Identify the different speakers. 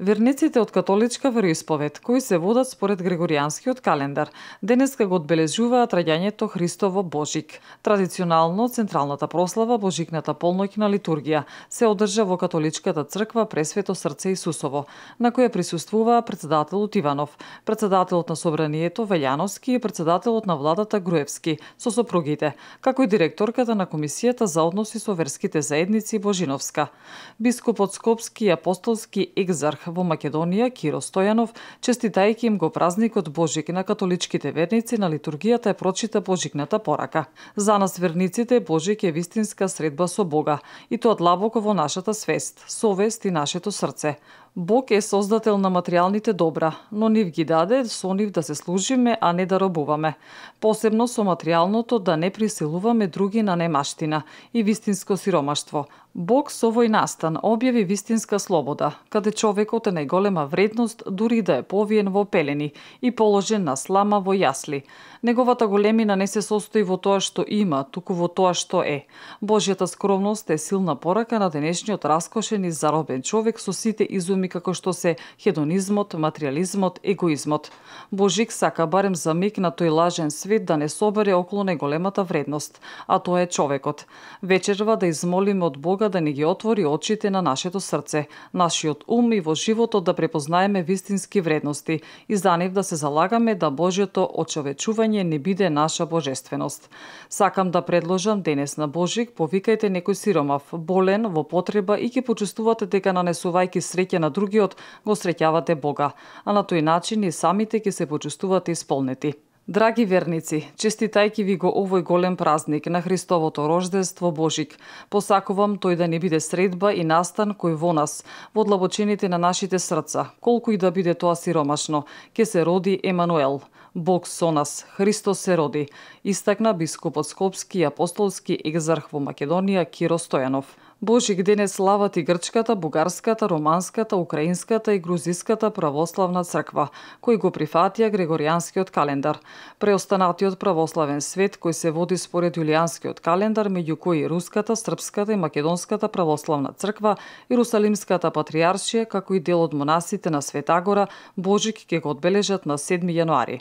Speaker 1: Верниците од католичка вероисповед, кои се водат според Григоријанскиот календар, денеска го одбележуваат раѓањето Христово Божик. Традиционално, централната прослава Божикната полноќна литургија се одржа во католичката црква Пресвето срце Исусово, на која присуствуваа председателот Иванов, председателот на собранието Велјановски и председателот на владата Груевски со сопругите, како и директорката на комисијата за односи со верските заедници Божиновска. Бискупот Скопски и апостолски екзарх во Македонија Киро Стојанов, честитајќи им го празникот Божик на католичките верници, на литургијата е прочита Божикната порака. За нас верниците Божик е вистинска средба со Бога, и тоа длабоко во нашата свест, совест и нашето срце. Бог е создател на материјалните добра, но нив ги даде со нив да се служиме, а не да робуваме. Посебно со материјалното да не присилуваме други на немаштина и вистинско сиромаштво. Бог со овој настан објави вистинска слобода, каде човекот е најголема вредност, дури да е повиен во пелени и положен на слама во јасли. Неговата големина не се состои во тоа што има, туку во тоа што е. Божјата скромност е силна порака на денешниот раскошен и заробен човек со сите изуми како што се хедонизмот, материјализмот, егоизмот. Божик сака барем за миг на тој лажен свет да не собере околу неголемата вредност, а тоа е човекот. Вечерва да измолиме од Бога да ни ги отвори очите на нашето срце, нашиот ум и во животот да препознаеме вистински вредности и за нив да се залагаме да Божјото очовечување не биде наша божественост. Сакам да предложам денес на Божик, повикајте некој сиромав, болен, во потреба и ќе почувствувате дека нанесувајќи среќа на другиот, го среќавате Бога, а на тој начин и самите ќе се почувствувате исполнети. Драги верници, честитајќи ви го овој голем празник на Христовото рождество Божик, посакувам тој да не биде средба и настан кој во нас, во длабочините на нашите срца, колку и да биде тоа сиромашно, ќе се роди Емануел. Бог со нас, Христос се роди, истакна бискупот Скопски и апостолски екзарх во Македонија Киро Стојанов. Божик денес слават и грчката, бугарската, романската, украинската и грузиската православна црква, кои го прифатија Григоријанскиот календар. Преостанатиот православен свет кој се води според Јулијанскиот календар, меѓу кои руската, српската и македонската православна црква, Иерусалимската патријаршија, како и дел од монасите на Света Гора, Божик ќе го одбележат на 7 јануари.